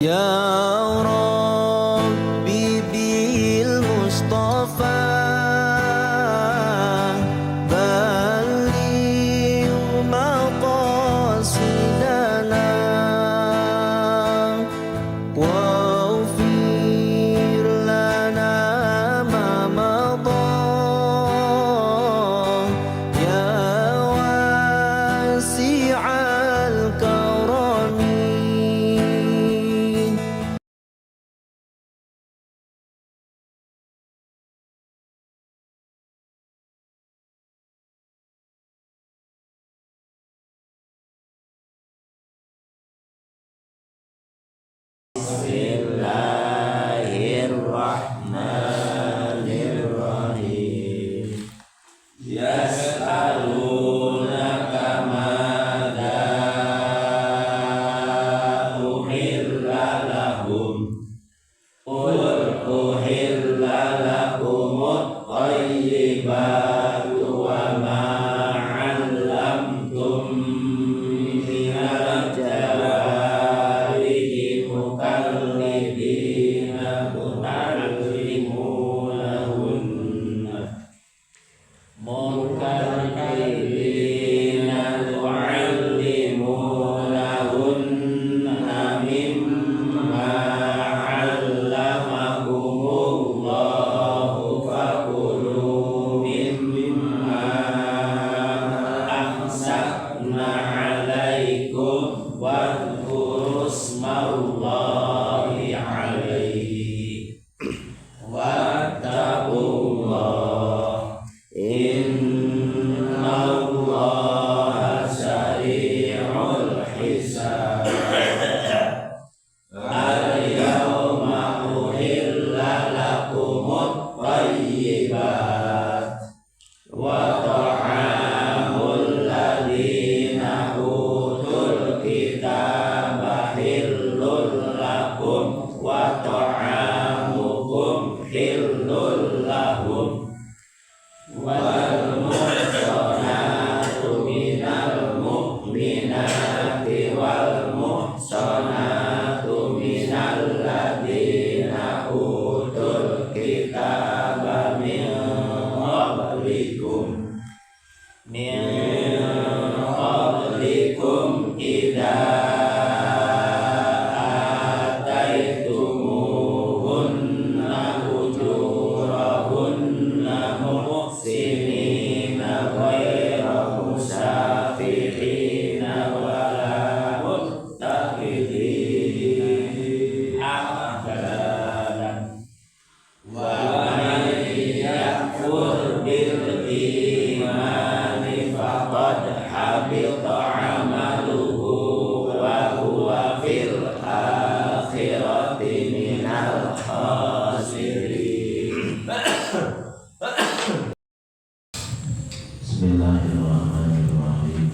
Ya Rabbi bil Mustafa balligh maqasidana waghfir lana ma madha ya wasi'al karami. Bismillahirrahmanirrahim. Yas'alunaka madza uhilla lahum qul uhilla lakumut thayyibatu wa ma 'allamtum minal jawarihi mukallibina tu'allimunahunna mukallibina tu'allimunahunna mimma 'allamakumullahu fakulu mimma amsakna 'alaikum wadhkuru smallahi 'alaihi wattaqullah innallaha sari'ul hisab. Al-yawma uhilla lakumut thayyibat wa ta'amul ladzina utul kitaba hillul lakum wa ta'amukum hillul lahum wal muhsanatu minal mu'minati wal muhsanatu minal ladzina utul kitaba min qablikum idza ataitumuhunna ujurahunna muhsinina ghaira musafihina wala muttakhidhi akhdan wa man yakfur bil imani faqad habita amaluhu wa huwa fil akhirati minal khasirin. Bismillahirrahmanirrahim.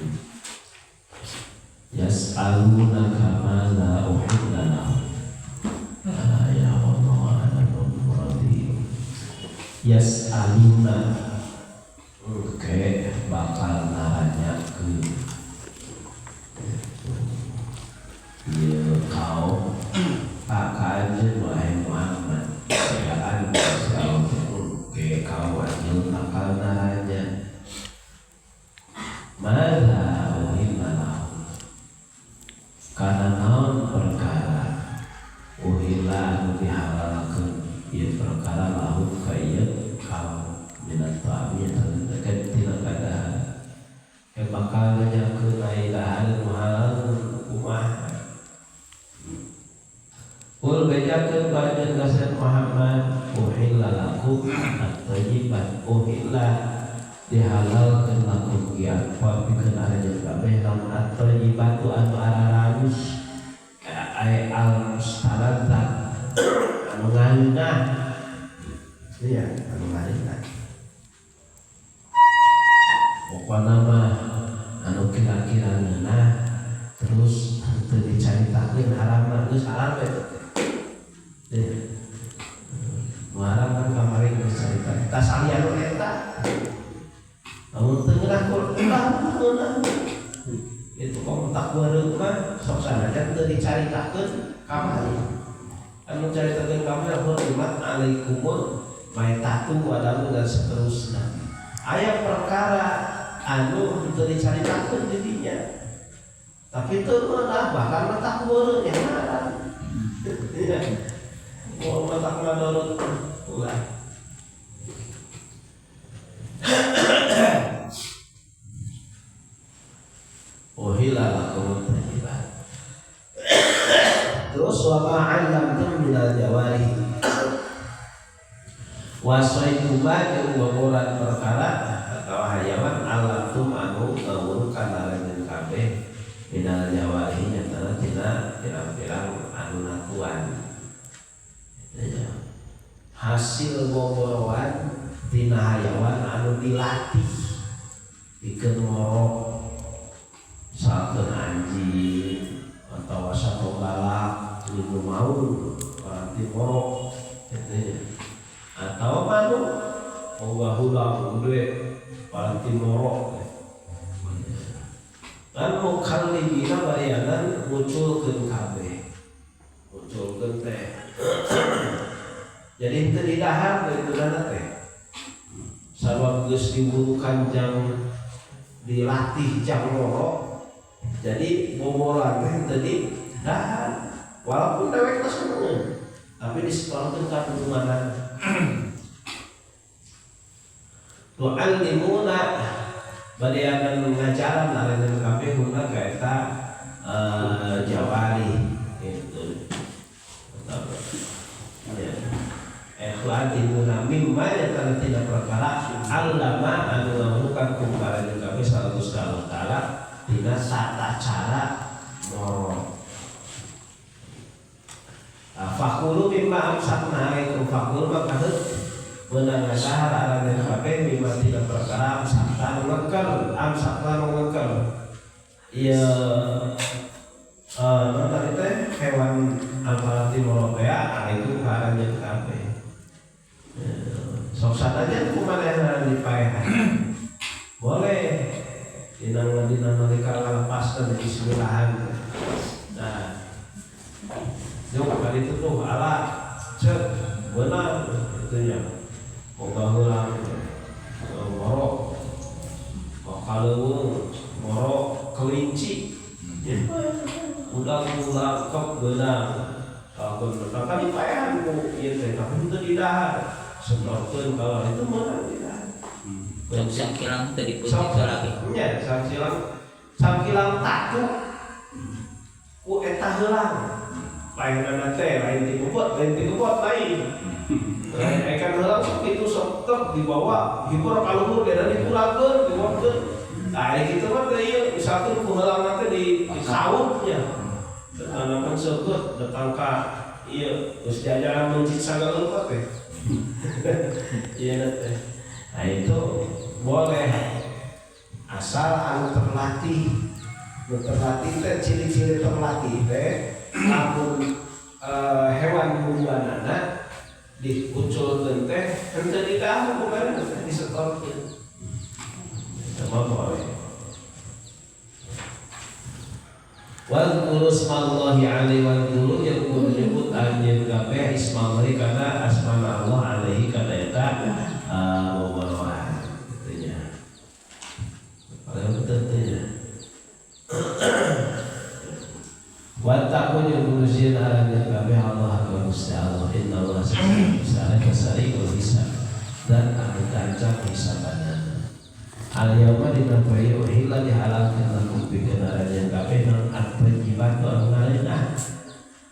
Yas'alunaka madza uhilla lahum. Ya Allah a'lamu bi. Yas'aluna oke bakal naranyakeun ieu kaum ka anjeun wahai Muhammad. Sayaan oke kaum anjeun bakal naranya madza uhilla lahum kana naon perkara uhilla anu dihalalkeun ieu perkara lahum ka ieu kaum minat ta'ami terdekat tina kadahar ke bakal nanyakeun ai dahar nu halal kumaha. Qul bejakeun ka anjeun ka Muhammad uhilla lakum at-thayyibat uhilla dihalalkeun lakum kieu apa pikeun aranjeun kabeh lamun at-thayyibatu anu araralus ai al-mustalazzat anu ngareunah iya anu ngareunah pokona mah anu kira-kira ngeunah terus teu dicaritakeun haram mah geus haram we teh. Nu haram kan kamari geus carita tas ali anu eta lamun teu ngeunah ulah ngeunah. Itu kok tak beureut mah sok sanajan teu dicaritakeun kamari. Anu caritakeun kamari hurmat alaikumul maitatu wadamu dan seterusnya. Aya perkara anu teu dicaritakeun di dinya. Tapi teu meunah bahkan tak beureut nya haram. Mau matak madorot ulah. Uhilla lakum thayyibat. Terus wa ma 'allamtum minal jawarih. Wa sayyibat jeung boboran perkara atawa hayawan 'allamtum anu ngawurukan aranjeun kabeh minal jawarih nyatana tina pirang-pirang anu natuan. Hasil boboroan tina hayawan anu dilatih pikeun ngorok misalkan anjing atau sato galak itu mau berarti ngorok gitu. Atau manuk boga hudang gede berarti ngorok kan mukallibina barianan muculkeun kabeh muculkeun teh. Jadi itu didahar itu dana teh sabab geus diburukan jang dilatih jang ngorok. Jadi boboran teh tadi dahar walaupun dewek teh seneng tapi disetorkeun ka kumaha tu'allimuna barianan ngajaran aranjeun kabeh huna ka eta jawari gitu. Ikhladimuna mimma nyatana tina perkara allama anu ngamurukan kum karanjeun kabeh sallallahu taala tina tata cara ngorok. Fakulu mimma amsakna alaikum fakulu maka meunang ngadahar aranjeun kabeh mimma tina perkara amsakna ngekel amsakna ngekel ieu tadi teh hewan apalagi morotea alaikum ka aranjeun kabeh. Sok sanajan kumaha dipaehan boleh dina nalika ngalepaskeun di bismillahan. Nah jauh kali itu tuh ala cek beunang itu nya boga heulang ngorok kaleuweung ngorok kelinci udah mulakep beunang kalau kan dipaehan ku ieu teh tapi teu didahar setorkeun kalau itu meunang didahar. Sangkilang teu dipuntik lagi. Nya sangkilang sangkilang tatu ku eta heulang. Lainna teh lain ti bobot, lain ti bobot lain. Lain ikan heulang sok kitu sok tek dibawa hibur ka luhur geuna dipulangkeun, dibawakeun. Nah, kitu mah teh ieu misalkeun ku heulang teh di sautnya. Tanaman seukeut datang ka ieu geus diajaran mencit sagala rupa teh. Iya teh. Nah itu boleh asal anu terlatih. Nu terlatih teh ciri-ciri terlatih teh lamun hewan buruanana diuculkeun teh henteu didahar kumaha teh disetorkeun. Eta mah boleh. Wal qulu ismallahi alaihi wal qulu yang kudu nyebut anjeun kabeh ismallahi kana asmana Allah alaihi kana eta boboroan kitu nya. Paling penting nya. Wa taqu jeung kudu sieun aranjeun kabeh Allah ka Gusti Allah innallaha sari'ul hisab dan anu gancang hisabanana. Al yauma dina poe uhilla dihalalkeun lakum pikeun aranjeun kabeh naon at-thayyibatu anu ngaleunah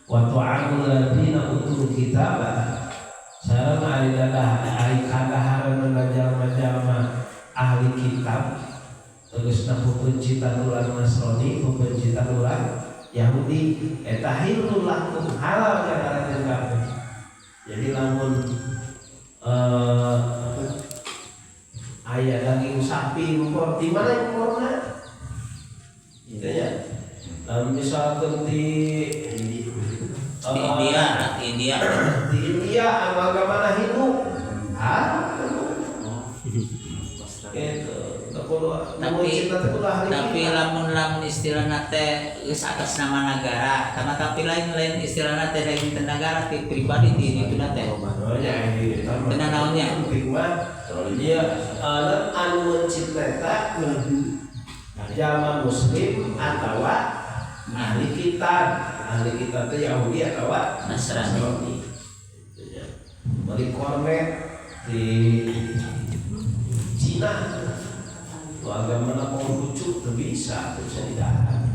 wa ta'amul ladzina utul kitaba sareng ari dadah ari kadaharan jalma-jalma ahli kitab tegasna pepencitan urang Nasrani pepencitan urang Yahudi eta hilul lakum halal ka aranjeun kabeh. Jadi lamun aya daging sapi impor di mana imporna? Gitu ya. Lamun misalkan di India, India. Di India anu agamana Hindu. Hah? Gitu. Tapi lamun-lamun istilahna teh geus atas nama negara, karena tapi lain-lain istilahna teh lain negara ti pribadi ti itu teh. Teu naonnya. Penting mah ieu anu mencit eta jalma muslim atawa ahli kitab. Ahli kitab teh Yahudi atawa Nasrani. Beli kornet di Cina. Itu agama Konghucu itu bisa didahar.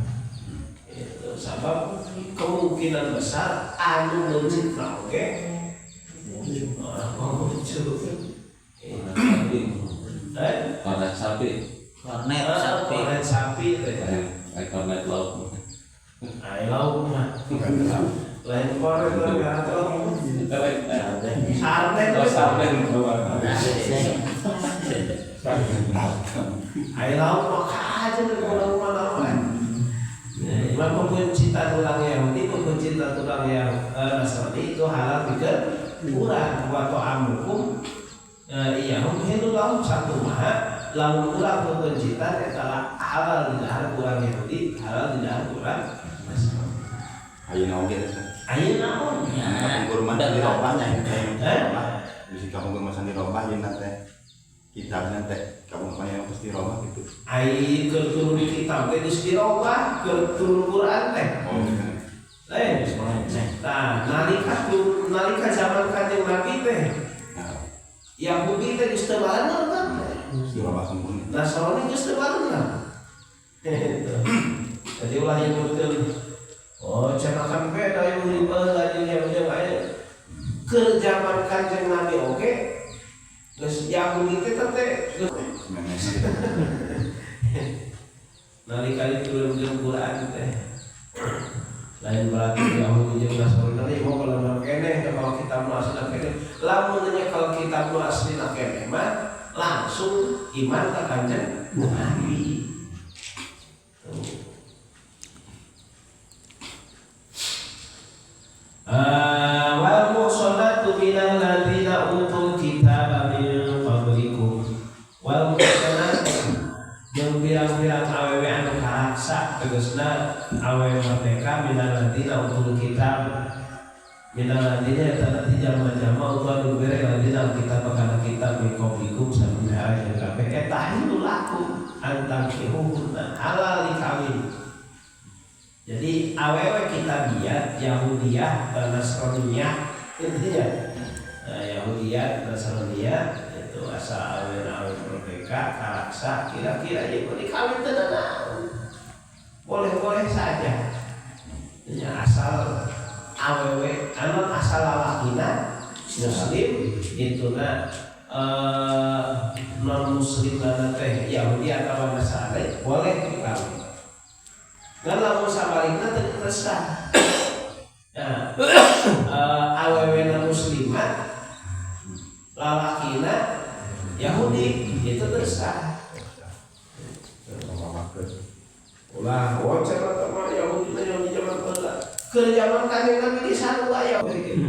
Itu sebab kemungkinan besar anu mencipta oke. Konghucu. Kornet sapi. Kornet sapi. Kornet sapi teh. Kornet lauk. Ai lauk mah. Lain kornet lauk atau sarden. Oh, sarden. Ai lauk mah kajen urang mah naon. Mah pembencitan urang Yahudi, pembencitan urang yang Nasrani itu halal pikeun urang wa ta'amukum iyahum hilul lahum satu maha lamun urang pembencitan eta halal di dahar urang Yahudi, halal di dahar urang Nasrani. Ayeuna oge teh. Ayeuna naon? Kapungkur mah dirobah nya ayeuna. Bisi kapungkur mah dirobah ayeuna teh. Kitabna teh kapungkur yang pasti dirobah gitu. Ai keur turun kitab teh geus dirobah, keur turun Quran teh. Oh gitu. Lain. Nah, nalika zaman Kanjeng Nabi teh. Yahudi teh geus teu barengan kan. Dirobah sempurna. Nasrani geus teu barengan. Gitu. Jadi ulah nyebutkeun oh cenah kan beda Yahudi baheula jeung Yahudi aya. Keur zaman Kanjeng Nabi oge geus Yahudi teh teh nalika diturunkeun Quran teh lain berarti Yahudi jeung Nasrani teh mah kalau keneh kalau kitab nu asli keneh lamun nanya kalau kitab nu asli keneh mah langsung iman ka Kanjeng Nabi. Wal muhsanatu minal ladzina utul kitaba min qablikum wal muhsanatu jeung pirang-pirang awewe anu karaksa tegasna awewe merdeka minal ladzina utul kitab minal ladzina eta teh jalma-jalma utul anu bere ladzina kitab kana kitab min qablikum sampeyan awewe kabeh eta hilul lakum antangkihuhunna halal dikawin. Jadi awewe kitabiyah, Yahudiyah, Nasraniyah intinya. Nah, Yahudiyah, Nasraniyah itu asal awewe merdeka, karaksa, kira-kira ya boleh kawin tenang. Boleh-boleh saja. Ya, asal awewe anu asal lalakina muslim itu na non muslim na teh Yahudi atau Nasrani boleh dikawin. Dan lamun sabalikna teu resah. Nah, awewena muslimat lalakina Yahudi itu resah. Ulah wajar mah Yahudi mah Yahudi zaman baheula. Keur zaman Kanjeng Nabi di sarua Yahudi.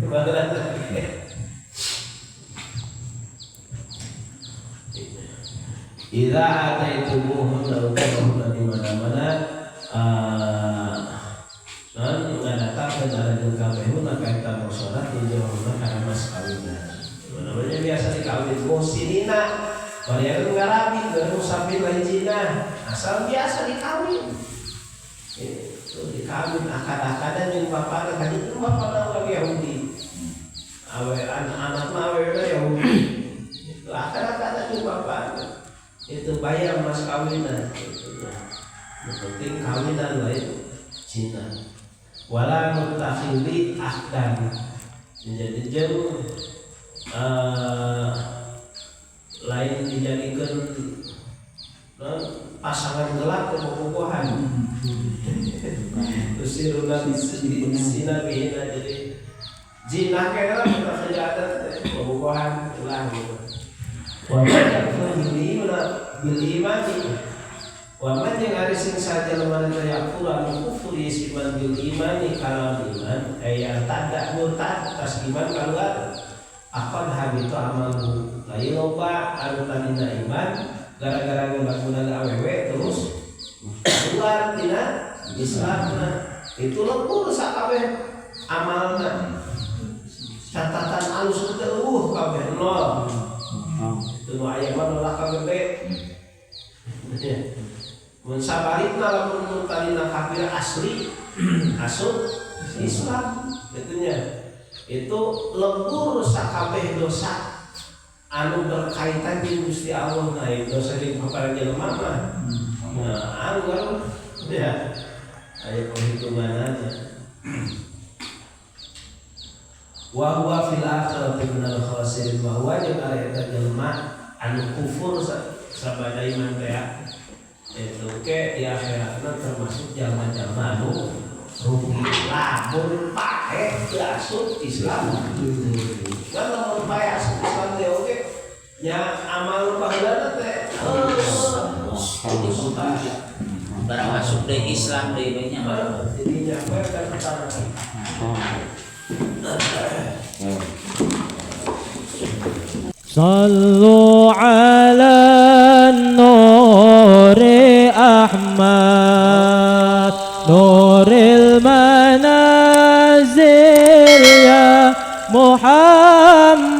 Baheula. Idza ataitumuhunna ujurahunna di mana-mana non ngadatangkeun aranjeun kabehuna ka eta muhsanat ujurahunna kana mas kawinna. Namanya biasa dikawin muhsinina bari ngarabi geus musafir lain zina asal biasa dikawin. Itu dikawin akad-akadan jeung bapana ka ditu bapana urang Yahudi. Awe anak-anak mah awewe Yahudi. Itu akad-akadan jeung bapana. Itu bayar mas kawinan itu yang penting kawinan lain zina wala mutakhili ahdan jadi jeung lain dijadikan pasangan gelap kebobohan terus siruna zina bihina jadi zina kena mutakhili ahdan kebobohan ulah gitu. Wa man yakfur bil imani wa man yang ari sing saja lemah yakfur anu kufur iman bil imani kalawan iman ay tada murtad tas iman keluar Akon habito amalu lain loba anu tadina iman gara-gara ngelakuan awewe terus keluar tina Islamna itu lebur sakabeh amalna catatan alus teh eueuh kabeh nol itu nu aya mah nolak kabeh mun sabalikna lamun tadina kafir asli asup Islam itunya itu lebur sakabeh dosa anu berkaitan jeung Gusti Allah. Nah itu dosa jeung para jelema mah nah anggar ya aya perhitunganna. Wa huwa fil akhirati minal khasirin wa huwa jeung ari eta jelema anu kufur sabada iman teh itu ke di akhiratna termasuk jalma-jalma anu rugi lamun paeh teu asup Islam. Kan lamun paeh asup Islam teh oge nya amal baheulana teh barang masuk deui Islam deui we nya. Jadi nya we kan pertama. Sallu ala nuri Ahmad nuril manazil ya Muhammad.